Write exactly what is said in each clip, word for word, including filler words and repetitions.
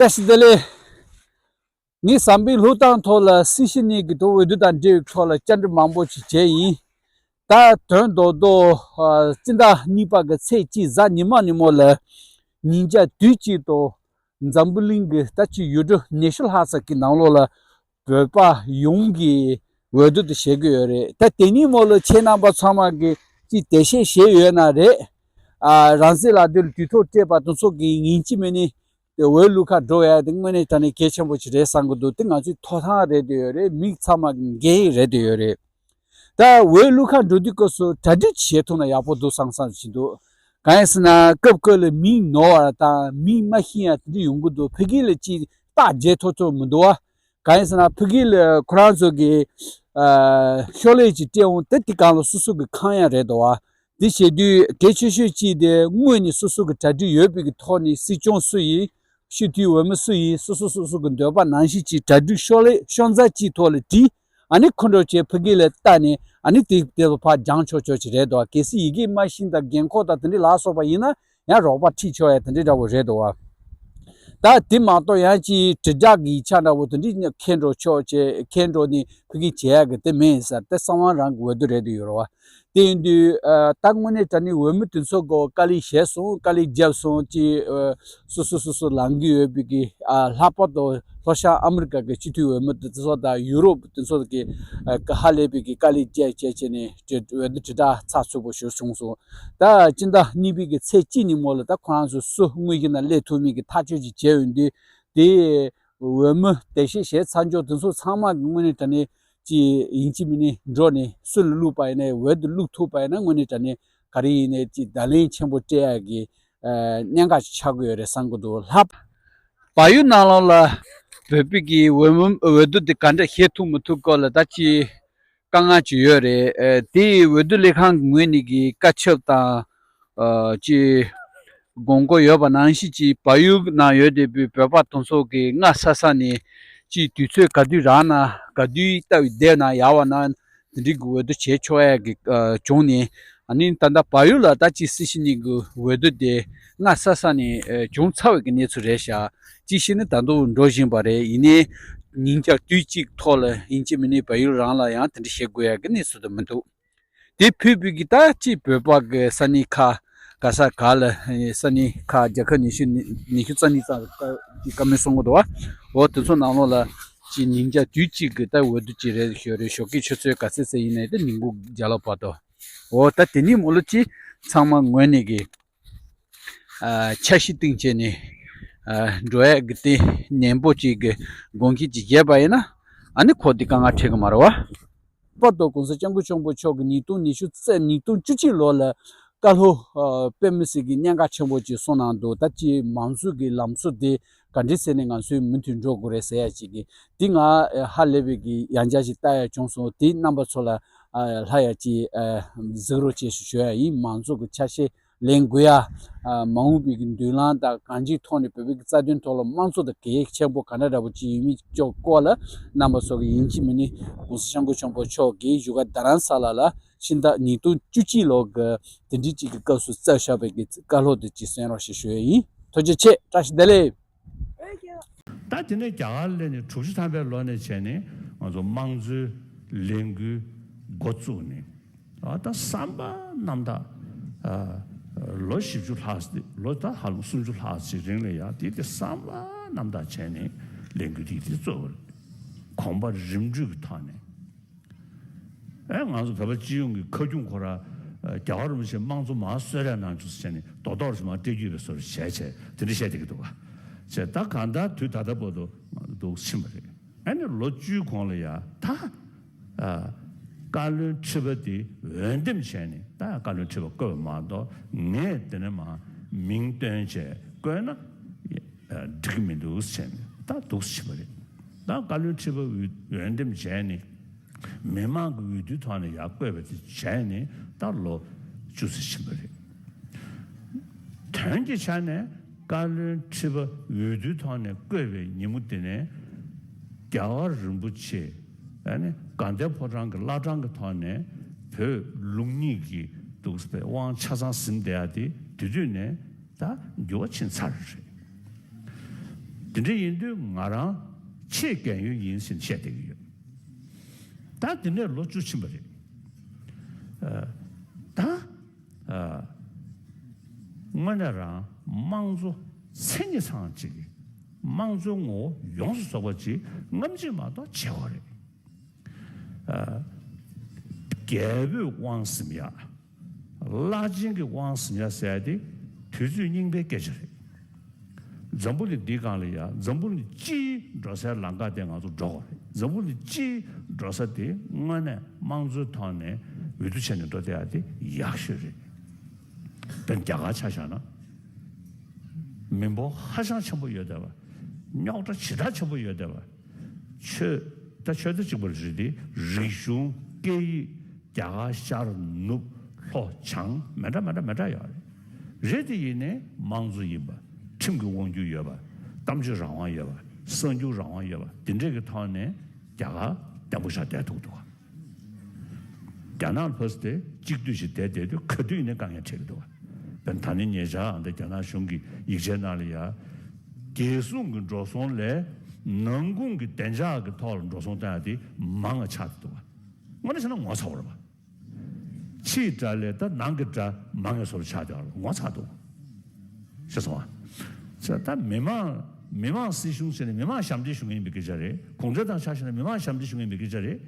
བཀྲ་ཤིས་བདེ་ལེགས། ངས་ཟམ་པའི་ལྷོ་ཐང་ཐོག་ལ་སྲི་ཞུ་གནས་ཀྱི་དོ་འོས་བསྡུ་དང་འབྲེལ་བའི་ཐོག་ལ་བཅར་འདྲི་མང་པོ་ཞིག་བྱས་ཡིན། ད་དོན་རྡོག་རྡོག་ཨ་སྤྱི་ཟླ་གཉིས་པ་གི་ཚེས་གཅིག་གཟའ་ཉི་མ་ཉིན་མོ་ལ་ཉིན་ཞག་དུས་གཅིག་ཏུ་འཛམ་བུ་གླིང་གི་ད་ཅི་ཡུལ་གྲུ་ཉི་ཤུ་ལྷག་ཙམ་གྱི་ནང་ལོགས་ལ་བོད་པ་ཡོངས་ཀྱིས་འོས་བསྡུ་དེ་བྱེད་ཀྱི་ཡོད་རེད། ད་དེ་ཉིན་མོ་ལ་ཁྱེད་རྣམ་པ་ཚང་མ་གིས་ཅིག་འགྲེལ་བཤད་བྱས་ཡོད་ན་རེད། ཨ་རང་སྲིད་ལག་དེབ་ལ་དུས་ཐོག་སྤྲད་པ་དེ་ཚོ་གི་ཡིན་གཅིག་མིན་ནི་དེ་འོས་བླུག་ཁ་འགྲོ་ཡ་དེ་དངོས་གནས་དྲང་གནས་གལ་ཆེན་པོ་ཞིག་རེད་བསམ་གྱི་འདུག་དེ་ང་ཚོའི་ཐོབ་ཐང་རེད་དེ་ཡོད་རེད། མི་ཚང་མ་གི་འགན་རེད་དེ་ཡོད་རེད། ད་འོས་བླུག་ཁ་འགྲོ་དུས་སྐབས་སུ་གྲ་སྒྲིག་བྱེད་ཐུབ་ན་ཡག་པོ་འདུག་བསམ་བསམ་ཞིག་འདུག་གང་ཡིན་ཟེར་ན་སྐབས་སྐབས་ལ་མིང་ནོར་བ་དང་མིང་མ་ཤེས་ཡ་དེ་འདྲ་ཡོང་གི་འདུག་ཕ་གི་ལ་ཅིག་རྟགས་བརྒྱབ་ཐུབ་ཐུབ་མི་འདུག་བ། གང་ཡིན་ཟེར་ན་ཕ་གི་ལ་ཁོ་རང་ཚོ་གི་ཨ་ཤོག་ལྷེ་ཅིག་སྤྲད་འོང་དེ་དེ་གང་ལ་སོ་སོ་གི་ཁང་ཡ་རེད་འདུག་བ། དེ་བྱེད་དུས་གལ་ཆེ་ཤོས་གཅིག་དེ་དངོས་ནས་སོ་སོ་གི་གྲ་སྒྲིག་ཡོད་པའི་གི་ཐོག་ནས་སྲིད་སྐྱོང་སུ་ཡིན། སྤྱི་འཐུས་འོས་མི་སུ་ཡིན་སོ་སོ་སོ་སོ་གི་འདོད་པ་ནང་བཞིན་གྱི་གྲ་སྒྲིག་ཤོག་ལྷེ་ཤོག་རྫ་གཅིག་ཐོག་ལ་བྲིས། ཨ་ནི་ཁོ་འགྲོ་བྱས་ཕ་གི་ལ་བལྟ་ནས་ཨ་ནི་དེ་དེ་ལ་ཕར་སྦྱང་ཆོག་ཆོག་ཅིག་རེད་དོ། གལ་སྲིད་ཡི་གེ་མ་ཤེས་དང་རྒན་འཁོགས་དང་དེ་འདྲ་ལ་སོགས་པ་ཡིན་ན་ཡང་རོགས་པ་ཁྲིད་ཆོག་ཡ་དེ་འདྲ་འདྲ་བོ་རེད་དོ། ད་དེ་མ་གཏོགས་ཡང་ཅིག་དྲིལ་བསྒྲགས་ཀྱི་ཡིག་ཆ་འདྲ་བོ་དེ་འདྲ་ཁྱེར་འགྲོ་ཆོག་ཅེས་ཁྱེར་འགྲོ་ནས་ཕ་གི་བྱེད་ཡ་གི་དེ་མིན་ཟེར་དེ་གསང་བ་རང་གི་འོས་བསྡུ་རེད་དོ་ཡོད་རོ་བ། དེ་ཡིན་དུས་ཨ་ད་དངོས་གནས་དྲང་གནས་འོས་མི་དེ་ཚོ་གོ་དཀའ་ལས་བྱས་སོང་དཀའ་ལས་བརྒྱབ་སོང་ཅི། ཨ་སོ་སོ་སོ་སོ་ལངས་ཀྱི་ཡོད་པའི་གི་ཨ་ལྷག་པར་དུ་ལྷོ་ཤར་ཨ་མི་རི་ཀ་གི་སྤྱི་འཐུས་འོས་མི་དེ་ཚོ་དང་ཡུ་རོབ་དེ་ཚོ་གི་ཨ་ཧ་ལས་པའི་གི་དཀའ་ལས་བརྒྱབ་བྱས་བྱས་ནས་དེ་འོས་བསྡུ་དྲིལ་བསྒྲགས་ཚགས་ཚུད་པོ་ཞིག་བྱུང་སོང་། ད་སྤྱི་ཟླ་གཉིས་པའི་གི་ཚེས་གཅིག་ཉིན་མོ་ལ་ད་ཁོ་རང་ཚོ་སུ་དངོས་གཞི་ནང་སླེབས་ཐུབ་མིན་གི་ཐག་གཅོད་ཅིག་བྱས་ཡོང་དུས་དེ། འོས་མི་འགྲེལ་བཤད་བྱས་ཚར་འཇོག་དེ་ཚོ་ཚང་མ་གི་དངོས་གནས་དྲང་གནས་ཀྱི་ཡིན་གཅིག་མིན་ནི་འགྲོ་ནས་སུ་ལ་བླུགས་པ་ཡིན་ནའི་འོས་དེ་བླུགས་ཐུབ་པ་ཡིན་ན་དངོས་གནས་དྲང་གནས་ག་རེ་ཡིན་ནའི་ཅིག་བརྡ་ལན་ཆེན་པོ་སྤྲད་ཡག་གི་ཨ་གནད་འགག་ཅིག་ཆགས་ཀྱི་ཡོད་རེད་བསམ་གྱི་འདུག་ལྷག་བལ་ཡུལ་ནང་ལོགས་ལ་བོད་པའི་གི་འོས་མི་འོས་བསྡུ་དེ་ག་འདྲ་བྱེད་ཐུབ་མི་ཐུབ་སྐོར་ལ་ད་ཅིག་དཀའ་ངལ་ཅིག་ཡོད་རེད། ཨ་དེ་འོས་བསྡུ་ལས་ཁང་གི་ངོས་ནས་ཀྱི་བཀའ་ཁྱབ་དང་། ཨ་ཅིག་དགོངས་སྐོར་ཡོད་པ་ནང་བཞིན་ཅིག་བལ་ཡུལ་ནང་ཡོད་བསྡད་པའི་བོད་པ་དེ་ཚོ་གིས་སྔ་ས་ས་ནས་ཅིག་དུས་ཚོད་ག་དུས་རག་ན་ག་དུས་སྟབས་བདེ་ན་ཡག་པ་ན་དེ་འདྲའི་གི་འོས་བསྡུ་བྱེད་ཆོག་ཡག་གི་ཨ་བྱུང་ནས་ཨ་ནི་ད་ལྟ་བལ་ཡུལ་ལ་ད་ཅིག་སྲི་ཞུ་གཉིས་ཀྱི་འོས་བསྡུ་དེ་སྔ་ས་ས་ནས་ཨ་བྱུང་ཚར་བའི་གི་གནས་ཚུལ་རེད་ཤག་ཅིག་བཤད་ན་ད་དུང་འགྲོ་བཞིན་པ་རེད། ཡིན་ནའི་ཉིན་ཞག་དུས་གཅིག་ཐོག་ལ་ཡིན་གཅིག་མིན་ནའི་བལ་ཡུལ་རང་ལ་ཡང་དེ་འདྲ་བྱེད་དགོས་ཡག་གི་གནས་ཚུལ་དེ་མི་འདུག་དེ་ཕུད་པའི་གི་ད་ཅིག་བོད་པ་གི་ས་གནས་ཁག་ག་ས་ག་ལ་ས་གནས་ཁག་རྒྱལ་ཁབ་ཉི་ཤུ་ཉི་ཤུ་རྩ་གཉིས་ཙམ་ཀ་ཀ་མེད་སོང་གི་འདུག་བ། འོ་དེ་ཚོ་ནང་ལོགས་ལ་ཅིག་ཉིན་ཞག་དུས་གཅིག་གི་ད་འོས་བསྡུ་ཅིག་རེད་ཞོར་རེད། ཞོགས་ཀའི་ཆུ་ཚོད་ག་ཚད་ཚད་ཡིན་ནའི་ད་ཉིན་གུང་རྒྱ་ལོ་བར་དུ། འོ་ད་དེ་ནས་མོ་ལོ་ཅིག་ཚང་མ་ངོས་ནས་གི་ཨ་འཆར་གཞི་བཏིང་བྱས་ནས་ཨ་འགྲོ་ཡག་གི་དེ་ནན་པོ་ཅིག་གི་དགོངས་འགལ་ཅིག་བྱས་པ་ཡིན་ན་ཨ་ནི་ཁོ་དེ་དཀའ་ངལ་འཕྲད་གི་མ་རེད་བ། པ་ཏོ་གོང་ས་སྐྱབས་མགོན་ཆེན་པོ་མཆོག་གིས་ཉིས་སྟོང་ཉི་ཤུ་རྩ་ཉིས་སྟོང་བཅུ་གཅིག་ལོ་ལ་བཀའ་སློབ་ཨ་དཔེ་མི་སྲིད་ཀྱི་གནད་འགག་ཆེན་པོ་ཅིག་གསུངས་གནང་འདུག་ད་ཅི་མང་གཙོ་གི་ལམ་སྲོལ་དེ་ག་འདྲ་བྱས་ནས་ང་ཚོས་མུ་མཐུད་འགྲོ་དགོས་རེད་ཟེར་ཡ་ཅིག་གི་འདི་ང་ཧ་ལས་པའི་གི་ཡང་བསྐྱར་ཞིག་ལྟ་ཡ་བྱུང་སོང་། དེ་རྣམ་པ་ཚོ་ལ་ཨ་ལྷ་ཡ་ཅིག་ཨ་གཟིགས་རོགས་བྱེད་ཞུ་ཞུ་ཡ་ཡིན། མང་གཙོ་གི་ཆ་ཤས་ལེན་དགོས་ཡ། ཨ་མ་འོངས་པའི་གི་མདུན་ལམ་དང་གང་ཅིའི་ཐོག་ནས་བོད་པའི་གི་རྩ་དོན་ཐོག་ལ་དམངས་གཙོ་དང་གལ་ཆེན་པོ་ག་འདྲ་འདྲ་པོ་ཅིག་ཡིན་མིན་ཅོག་སྐོར་ལ་རྣམ་པ་ཚོ་གི་ཡིན་གཅིག་མིན་ནི་གོང་ས་སྐྱབས་མགོན་ཆེན་པོ་མཆོག་གིས་བཞུགས་སྒར་རྡ་རམ་ས་ལ་ལ་ཕྱི་ཟླ་ཉིས་སྟོང་བཅུ་གཅིག་ལོ་གི་དེ་འདྲའི་ཅིག་གི་སྐབས་སུ་བསྩལ་བཞག་པའི་གི་བཀའ་སློབ་དེ་ཅིག་གསན་རོགས་ཞེས་ཞུ་ཡ་ཡིན། ཐུགས་རྗེ་ཆེ། བཀྲ་ཤིས་བདེ་ལེགས། ད་དེ་ནས་རྒྱ་གར་སླེབས་ནས་དྲུག་ཅུ་ཐམ་པའི་ལོ་ནས་བྱས་ནས་ང་ཚོ་དམངས་གཙོའི་ལས་འགུལ་འགོ་བཙུགས་ནས་ཨ་ད་བསམ་པ་རྣམ་དག་ཨ་ལོ་བཞི་བཅུ་ལྷག་ལོ་ད་ཧ་ལམ་སུམ་ཅུ་ལྷག་ཅིག་རིང་ལ་ཡ་དེ་དེ་བསམ་པ་རྣམ་དག་བྱས་ནས་ལས་འགུལ་དེ་དེ་བཙུགས་པ་རེད། གོམ་པ་རིམ་བགྲོད་ཀྱི་ཐོག་ནས། ཨེ་ང་ཚོ་བོད་པ་སྤྱི་ཡོངས་ཀྱི་ཁ་རྒྱུན་ཁོ་ར་ཨ་རྒྱལ་བ་རིན་པོ་ཆེ་དམངས་གཙོ་མར་གསོལ་རས་གནང་བཅུག་ཟེར་ནས་རྡོག་རྡོག་རེ་མར་སྤྲད་རྒྱུ་ཡོད་པའི་བཟོ་འདྲ་བྱས་བྱས་དེ་འདྲ་བཤད་བསྡད་ཀྱི་འདུག་ག། བྱས་ད་གང་ལྟར་དུས་ད་ལྟ་བར་དུ་ང་ཚོ་འདུག་ཕྱིན་པ་རེད། ཨ་ནི་ལོ་བཅུའི་གོང་ལ་ཡ་ད་ཨ་བཀའ་བློན་ཁྲི་པ་དེ་འོས་འདེམས་བྱས་ནས་ད་བཀའ་བློན་ཁྲི་པ་བསྐོས་པ་མ་གཏོགས་ངས་དེ་ནས་མར་མིང་བཏོན་བྱས་བསྐོས་ན་ཨ་འགྲིག་གི་མི་འདུག་ཟེར་ནས་ད་འདུག་ཕྱིན་པ་རེད། ད་བཀའ་བློན་ཁྲི་པ་འོས་འོས་འདེམས་བྱས་ནས། མི་མང་གི་འོས་བསྡུའི་ཐོག་ནས་ཡར་བསྐོས་པ་དེ་བྱས་ནས་ད་ལོ་བཅུ་ཙམ་ཕྱིན་པ་རེད། དོན་གྱི་ཆ་ནས་བཀའ་བློན་ཁྲི་པ་འོས་བསྡུའི་ཐོག་ནས་བསྐོས་པའི་ཉིན་མོ་དེ་ནས་རྒྱལ་བ་རིན་པོ་ཆེ་ཨ་ནི་དགའ་ལྡན་ཕོ་བྲང་གི་བླ་བྲང་གི་ཐོག་ནས་བོད་ལུགས་གཉིས་ཀྱི་འདུག་པའི་དབང་ཆ་ཚང་ཟིན་བསྡད་ཡ་དེ་དེ་དུས་ནས་ད་འགྱུར་བ་ཕྱིན་ཚར་རེད། དེ་འདྲ་ཡིན་དུས་ང་རང་ཆེས་རྒན་ཡོལ་ཡིན་ཟེར་ནས་བཤད་བསྡད་ཀྱི་ཡོད། ད་དེ་ནས་ལོ་བཅུ་ཕྱིན་པ་རེད། ཨ། ད། ཨ། དངོས་གནས་རང་དམངས་གཙོ་མཚན་ཉིད་ཚང་ཅིག་དམངས་གཙོའི་ངོ་བོ་ཡོངས་སུ་རྫོགས་པ་ཅིག་རྔམ་བརྗིད་མ་གཏོགས་བྱེད་དགོས་རེད། ཨ། རྒྱལ་པོས་དབང་ཟིན་ཡག་བླ་ཆེན་གྱིས་དབང་ཟིན་ཡག་ཟེར་ཡག་དེ་དུས་ཚོད་རྙིང་པའི་སྐད་ཆ་རེད། འཛམ་བུ་གླིང་འདིའི་སྒང་ལ་ཡ་འཛམ་བུ་གླིང་སྤྱིའི་འགྲོ་སའི་ལམ་ཁ་དེ་ང་ཚོ་འགྲོ་དགོས་རེད། འཛམ་བུ་གླིང་སྤྱིའི་འགྲོ་ས་དེ་དངོས་གནས་དམངས་གཙོའི་ཐོག་ནས་འོས་བསྡུ་བྱས་ནས་འགྲོ་བསྡད་ཡག་དེ་ཡག་ཤོས་རེད། དཔེར་ན་རྒྱ་གར་ཆ་བཞག་ན། མི་འབོར་ཧ་ཅང་ཆེན་པོ་ཡོད་བསྡད་པ། རྙོག་དྲ་ཇི་ལྟར་ཆེན་པོ་ཡོད་བསྡད་པ། ཆོས། ད་ཆོས་དེ་གཅིག་པ་རེད་དེ། རིག་གཞུང་། སྐད་ཡིག་རྒྱ་གར། ཤར། ནུབ། ལྷོ། བྱང་། མི་འདྲ་མི་འདྲ་མི་འདྲ་ཡོད་རེད། རེད་དེ་ཡིན་ནའི་དམངས་གཙོ་ཡིན་པ། ཁྲིམས་ཀྱི་དབང་སྒྱུར་ཡོད་པ། གཏམ་བརྗོད་རང་དབང་ཡོད་པ། གསར་འགྱུར་རང་དབང་ཡོད་པ། དེ་འདྲས་ཀྱི་ཐོག་ནས་རྒྱ་གར་བརྟན་པོ་ཞིག་བསྡད་ཐུབ་འདུག་རྒྱ་ནག་ལ་ཕར་ཚུར་དེ་གཅིག་སྡུད་ཞིག་བསྡད་བསྡད་དུས་ག་དུས་ཡིན་ནའི་དཀའ་ངལ་འཕྲད་ཀྱི་འདུག་དཔེར་ན་ད་ནི་ཉེ་ཆར་ཨ་འདི་རྒྱ་ནག་གཞུང་གི་ཡིག་ཆའི་ནང་ལ་ཡ། རྒྱལ་སྲུང་གི་འགྲོ་སོང་ལས་ནང་ཁུངས་ཀྱི་བདེ་འཇགས་ཀྱི་ཐོག་ལ་འགྲོ་སོང་བཏང་ཡ་དེ་མང་བ་ཆགས་བསྡད་འདུག་དངོས་གནས་བྱས་ན་ངོ་ཚ་བོ་རེད་པ། ཕྱིའི་དགྲ་ལས་ད་ནང་གི་དགྲ་མང་བའི་བཟོ་འདྲ་ཆགས་བསྡད་པ་ངོ་ཚ་འདུག་ཤེས་སོང་ཨ། ད་མི་མང་མི་མང་སྲིད་གཞུང་ཟེར་ནས་མི་མང་ཞབས་འདྲེན་ཞུ་མཁན་ཡིན་པའི་སྐད་ཆ་རེད། གུང་ཁྲན་ཏང་ཆ་བཞག་ན་མི་མང་ཞབས་འདྲེན་ཞུ་མཁན་ཡིན་པའི་སྐད་ཆ་རེད།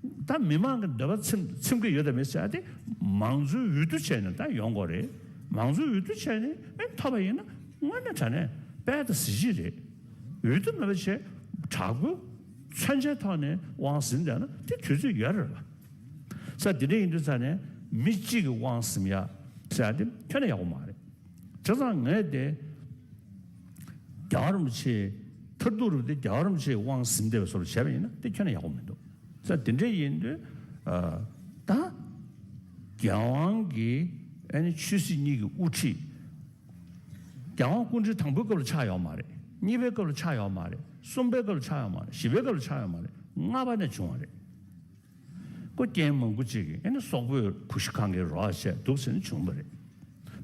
ད་མི་མང་གི་འདོད་པ་ཚིམ་ཚིམ་གི་ཡོད་དམ་མེད་ཟེར་ཡ་དེ་མང་གཙོའི་འོས་བསྡུ་བྱས་ནས་ད་ཡོང་དགོས་རེད། མང་གཙོའི་འོས་བསྡུ་བྱས་ནས་ཨེ་ཐོབ་པ་ཡིན་ན་དངོས་གནས་དྲང་གནས་དཔལ་དང་གཟི་བརྗིད་རེད། འོས་བསྡུ་མེད་པ་བྱས་དྲག་པོའི་མཚོན་ཆའི་ཐོག་ནས་དབང་ཟིན་བསྡད་ན་དེ་དུས་ཚོད་ཡོད་རེད་པ། ས་དེ་འདྲ་ཡིན་དུས་ས་ནས་མི་གཅིག་གི་དབང་ཟིན་ཡ་ཟེར་ཡ་དེ་ཁྱོན་ནས་ཡག་པོ་མ་རེད། བྱས་ཙང་ངས་དེ་རྒྱལ་བ་རིན་པོ་ཆེ་མཐར་ཐུག་རུ་དེ་རྒྱལ་བ་རིན་པོ་ཆེའི་དབང་ཟིན་བསྡད་པའི་བཟོ་འདྲ་བྱས་པ་ཡིན་ན་དེ་ཁྱོན་ནས་ཡག་པོ་མི་འདུག་ས་དེ་འདྲ་ཡིན་དུས་ཨ། ད་རྒྱལ་དབང་གི་ཨ་ནི་ཆོས་སྲིད་གཉིས་ཀྱི་དབུ་ཁྲིད། རྒྱལ་དབང་སྐུ་ཕྲེང་དང་པོའི་སྐབས་ལ་ཆགས་ཡོད་མ་རེད། གཉིས་པའི་སྐབས་ལ་ཆགས་ཡོད་མ་རེད། གསུམ་པའི་སྐབས་ལ་ཆགས་ཡོད་མ་རེད། བཞི་པའི་སྐབས་ལ་ཆགས་ཡོད་མ་རེད། ལྔ་པ་ནས་བྱུང་བ་རེད། ཁོ་རྐྱེན་མང་པོ་ཅིག་གིས་ཨ་ནི་སོག་པོས་གུ་ཤྲི་ཁང་གི་རོགས་བྱས་འདུག་ཟེར་ནས་བྱུང་བ་རེད།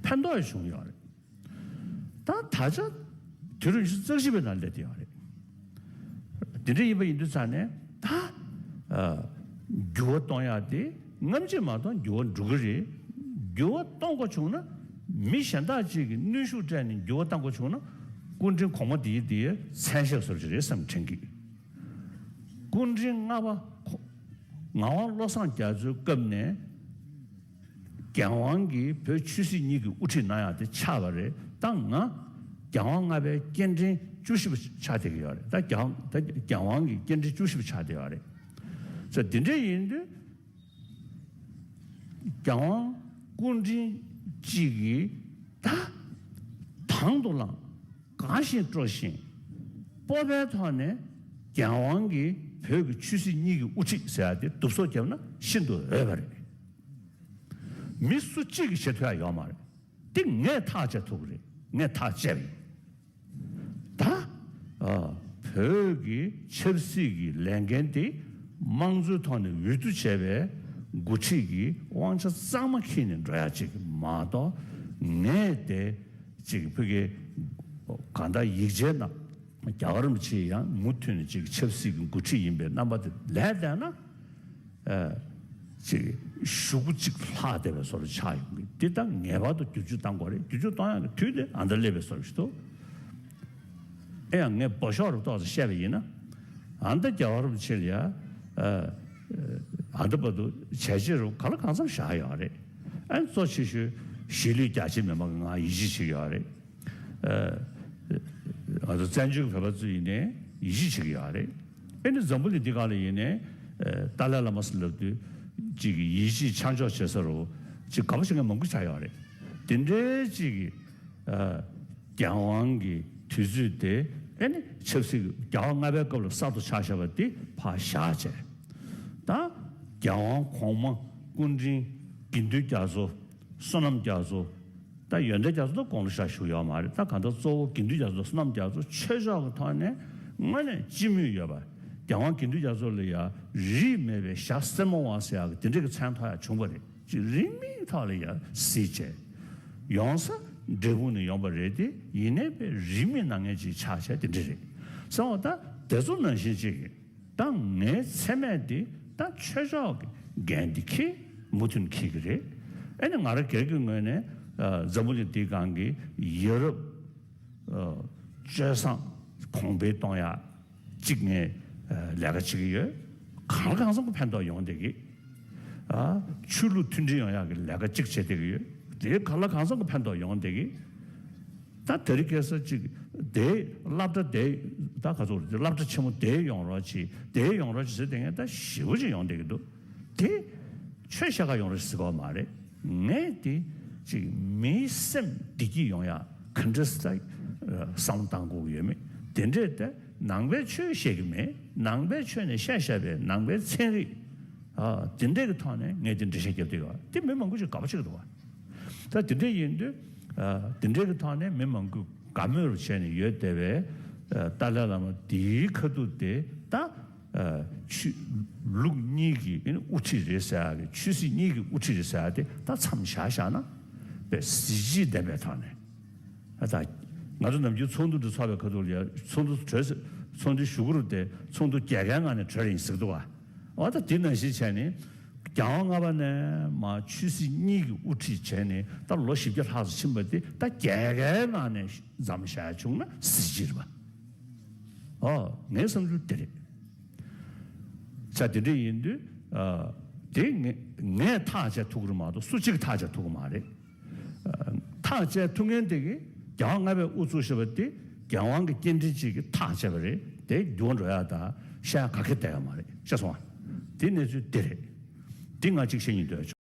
ཕན་ཐོགས་ཡང་བྱུང་ཡོད་རེད། ད་ད་ཆ་དུས་རབས་ཉི་ཤུ་རྩ་གཅིག་པའི་ནང་སླེབས་བསྡད་ཡོད་རེད། དེ་འདྲ་ཡིན་པ་ཡིན་དུས་ཙང་ནས་ད་ཨ། འགྱུར་བ་གཏོང་ཡག་དེ་རྔམ་བརྗིད་མ་གཏོང་འགྱུར་བ་འགྲོ་གི་རེད། འགྱུར་བ་གཏོང་དགོས་བྱུང་ན་མི་གཞན་དག་ཅིག་གིས་གནོན་ཤུགས་སྤྲད་ནས་འགྱུར་བ་གཏོང་དགོས་བྱུང་ན་སྐུ་ཕྲེང་གོང་མ་དེའི་དེའི་མཚན་ཤས་བཟོ་འདྲ་ཅིག་རེད་བསམ་དྲན་གི། སྐུ་ཕྲེང་ལྔ་པ་ཁོ་ངག་དབང་བློ་བཟང་རྒྱ་མཚོའི་སྐབས་ནས་རྒྱལ་དབང་གིས་བོད་ཆོས་སྲིད་གཉིས་ཀྱི་དབུ་ཁྲིད་གནང་ཡག་དེ་ཆགས་པ་རེད། ད་ང་རྒྱལ་དབང་ལྔ་པའི་སྐྱེ་ཕྲེང་བཅུ་བཞི་པ་ཆགས་བསྡད་ཀྱི་ཡོད་རེད། ད་རྒྱལ་དབང་ད་རྒྱལ་དབང་གི་སྐྱེ་ཕྲེང་བཅུ་བཞི་པ་ཆགས་བསྡད་ཡོད་རེད། ས་དེ་འདྲ་ཡིན་དུས། རྒྱལ་དབང་སྐུ་ཕྲེང་གཅིག་གིས་ད་དང་དུ་བླངས་དགའ་བཞིན་སྤྲོ་བཞིན་སྤོབས་པའི་ཐོག་ནས་རྒྱལ་དབང་གིས་བོད་ཀྱི་ཆོས་སྲིད་གཉིས་ཀྱི་དབུ་ཁྲིད་ཟེར་ཡ་དེ་བསྡུ་གསོག་བརྒྱབ་ན་ཤིན་ཏུ་འོས་པ་རེད། མི་སུ་གཅིག་གིས་བྱེད་ཐུབ་ཡ་ཡོད་མ་རེད། དེ་ངས་ཐག་བཅད་ཐུབ་ཀྱི་རེད། ངས་ཐག་བཅད་པ་ཡིན། ད་ཨ། བོད་ཀྱི་ཆབ་སྲིད་ཀྱི་ལས་འགན་དེ་དམངས་གཙོའི་ཐོག་ནས་འོས་བསྡུ་བྱས་པའི་འགོ་ཁྲིད་ཀྱི་དབང་ཆ་གཙང་མ་འཁྱེར་ནས་འགྲོ་ཡ་ཅིག་མ་གཏོགས་ངས་དེ་ཅིག་ཕ་གི་གང་ལྟར་ཡིག་ཆའི་ནང་རྒྱལ་བ་རིན་པོ་ཆེ་ཡང་མུ་མཐུད་ནས་ཅིག་ཆབ་སྲིད་ཀྱི་འགོ་ཁྲིད་ཡིན་པའི་རྣམ་པ་དེ་ལས་བསྡད་ན། ཨ། ཅིག་གཞུག་གུ་གཅིག་ལྷག་བསྡད་པའི་བཟོ་འདྲ་ཆགས་ཡོང་གི། འདི་ད་ངེས་པར་དུ་བསྒྱུར་བཅོས་གཏང་དགོས་རེད། བསྒྱུར་བཅོས་གཏོང་ཡག་གི་དུས་དེ་ཨ་མདའ་སླེབས་པའི་བཟོ་འདྲ་ཞིག་འདུག་ཨེ་ཡང་ངས་འབོ་ཤོག་རུ་ཏོག་ཙམ་བཤད་པ་ཡིན་ན། ཨ་མདའ་རྒྱལ་བ་རིན་པོ་ཆེ་ལ་ཡ། ཨ་མདའ་བར་དུ་བྱས་རྗེས་རུ་གང་ལ་གང་འཚམ་བཞག་ཡོད་རེད། ཨ་གཙོ་ཆེ་ཤོས་གཞིས་ལུས་རྒྱ་ཆེ་མི་མང་གི་ང་ཡིད་ཆེས་བྱེད་ཀྱི་ཡོད་རེད། ཨ་ང་ཚོ་བཙན་བྱོལ་གྱི་བོད་པ་ཚོ་ཡིན་ནའི་ཡིད་ཆེས་བྱེད་ཀྱི་ཡོད་རེད། ཨེ་ནི་འཛམ་བུ་གླིང་འདི་སྒང་ལ་ཡིན་ནའི་ཨ་ཏཱ་ལའི་བླ་མ་ཟེར་ལབ་དུས་ཅིག་གི་ཡིད་ཆེས་ཆ་འཇོག་བྱེད་ས་རུ་ཅིག་དགའ་པོ་བྱེད་མཁན་མང་པོ་ཆགས་ཡོད་རེད། དེ་འདྲའི་ཅིག་གི་ཨ་རྒྱལ་དབང་གི་དུས་ཚོད་དེ་ཨེ་ནི་ཆབ་སྲིད་ཀྱི་རྒྱལ་དབང་ལྔ་པའི་སྐབས་ལ་གསར་དུ་ཆགས་བཞག་པ་འདི་ཕར་བཞག་བྱས། ད་རྒྱལ་དབང་གོང་མ་སྐུ་ཕྲེང་དགེ་འདུན་རྒྱ་མཚོ། བསོད་ནམས་རྒྱ་མཚོ། ད་ཡོན་ཏན་རྒྱ་མཚོ་ད་དགུང་ལོ་ཞེ་དྲག་བཞུགས་ཡོད་མ་རེད། ད་གང་ལྟར་གཙོ་བོ་དགེ་འདུན་རྒྱ་མཚོ་བསོད་ནམས་རྒྱ་མཚོ་ཆོས་ཕྱོགས་ཀྱི་ཐོག་ནས་དངོས་གནས་སྤྱི་མོས་ཡོད་པ། རྒྱལ་དབང་དགེ་འདུན་རྒྱ་མཚོ་ལ་ཡང་རིས་མེད་པའི་ཞྭ་སེར་མོ་བ་ཟེར་ཡག་གི་དེ་འདྲ་གི་མཚན་ཐོགས་ཡག་བྱུང་བ་རེད། ཅིག་རིས་མེད་ཐོག་ལ་ཡང་གཟིགས་བྱས། ཡོང་ས་ འབྲས་སྤུངས་ནས་ཡོང་པ་རེད་དེ། ཡིན་ནའི་པའི་རིས་མེད་སྣ་ལྔའི་ཅིག་ཆ་བྱས་དེ་འདྲ་རེད། སོང་བ་ད་དེ་ཚོ་ནང་བཞིན་ཅིག་ད་ངའི་མཚན་སྨད་དེ་ད་ཆོས་ཕྱོགས་ཀྱི་འགན་དེ་འཁྱེར། མུ་མཐུད་འཁྱེར་གྱི་རེད། ཨེ་ནི་ང་རང་སྒེར་གྱི་ངོས་ནས་ཨ་འཛམ་བུ་གླིང་འདིའི་སྒང་གི་ཡ་རབས་ཨ་སྤྱོད་བཟང་གོང་འཕེལ་གཏོང་ཡག་གཅིག་ངས་ཨ་ལས་ཀ་བྱེད་ཀྱི་ཡོད། གང་ལ་གང་འཚམ་གྱི་ཕན་ཐོགས་ཡོང་བསྡད་ཀྱི། ཨ་ཆོས་ལུགས་མཐུན་སྒྲིལ་ཡོང་ཡག་གི་ལས་ཀ་གཅིག་བྱེད་བསྡད་ཀྱི་ཡོད། དེ་གང་ལ་གང་འཚམ་གྱི་ཕན་ཐོགས་ཡོང་བསྡད་ཀྱི། ད་དེ་རིང་ཁ་སང་གཅིག་དེ་སློབ་གྲྭ་དེ་ད་ག་ཚོད་རེད། སློབ་གྲྭ་ཆེན་མོ་དེ་ཡོང་རོགས་གྱིས། དེ་ཡོང་རོགས་གྱིས་ཟེར་བསྡད་མཁན་ད་ཞེ་པོ་ཅིག་ཡོང་བསྡད་ཀྱི་འདུག། དེ་ཆོས་བཤད་ག་ཡོང་རོགས་ཟེར་གྱི་ཡོད་མ་རེད། ངས་དེ་ཅིག་མིའི་སེམས་བདེ་སྐྱིད་ཡོང་ཡག་ག་འདྲ་ཟེ་བསམ་བློ་བཏང་དགོས་ཀྱི་ཡོད་མེད་དེ་འདྲས་དེ། ནང་པའི་ཆོས་བཤད་ཀྱི་མེད། ནང་པའི་ཆོས་ནས་བཤད་བཤད་པའི་ནང་པའི་ཚན་རིག་ཨ་དེ་འདྲས་ཀྱི་ཐོག་ནས་ངས་དེ་འགྲེལ་བཤད་རྒྱབ་བསྡད་ཡོད། དེ་མི་མང་པོ་ཅིག་དགའ་པོ་བྱེད་ཀྱི་འདུག་བ། ད་དེ་འདྲས་ཡིན་དུས་ཨ་དེ་འདྲས་ཀྱི་ཐོག་ནས་མི་མང་པོས་དགའ་མོས་རུ་བྱས་ནས་ཡོད་བསྡད་པའི་ཨ་ཏཱ་ལའི་བླ་མ་དེའི་ཁ་ཐུག་དེ་ད་ཨ་ཆོས་ལུགས་གཉིས་ཀྱི་ཨ་ནི་དབུ་ཁྲིད་རེད་ཟེར་ཡག་གི། ཆོས་སྲིད་གཉིས་ཀྱི་དབུ་ཁྲིད་རེད་ཟེར་ཡག་དེ་ད་མཚམས་བཞག་བཞག་ན་དཔེ་གཟི་བརྗིད་ལྡན་པའི་ཐོག་ནས། ཨ་ད་ང་ཚོ་ནམ་རྒྱུན་ཚོགས་འདུ་འདི་ཚོགས་པའི་ཁ་ཐུག་ལ་ཡ་ཚོགས་འདུ་གྲོལ་ཚེ། ཚོགས་འདུ་གཞུག་གུ་རུ་དེ་ཚོགས་འདུ་རྒྱལ་ཁའི་ངང་ནས་གྲོལ་ཡིན་ཟེར་གྱི་འདུག་བ། འོ་ད་དེ་ནང་བཞིན་བྱས་ནས་རྒྱལ་དབང་ལྔ་པ་ནས་མར་ཆོས་སྲིད་གཉིས་ཀྱི་དབུ་ཁྲིད་བྱས་ནས་ད་ལོ་བཞི་བརྒྱ་ལྷག་ཙམ་ཕྱིན་པ་དེ་ད་རྒྱལ་ཁའི་ངང་ནས་མཚམས་བཞག་བྱུང་ན་གཟི་བརྗིད་རེད་པ། ཨོ་ངའི་བསམ་ཚུལ་དེ་རེད། ས་དེ་འདྲ་ཡིན་དུས་ཨ་དེ་ངས་ངས་ཐག་བཅད་ཐུབ་ཀྱི་རེད་མ་གཏོགས་སུ་གཅིག་ཐག་བཅད་ཐུབ་ཀྱི་མ་རེད། ཨ་ཐག་བཅད་ཐུབ་མཁན་དེ་གི་རྒྱལ་དབང་ལྔ་པས་དབུ་བཙུགས་བཞག་པ་དེ་རྒྱལ་དབང་གི་སྐྱེ་ཕྲེང་གཅིག་གིས་ཐག་བཅད་པ་རེད། དེ་འགྱུར་བ་འགྲོ་ཡག་དང་བཤད་ཡག་ག་གེ་བསྡད་ཡོད་མ་རེད། ཤེས་སོང་ཨ། དེ་གནས་ཚུལ་དེ་རེད། དེ་ང་གཅིག་བཤད་སྙིང་འདོད་བྱུང་།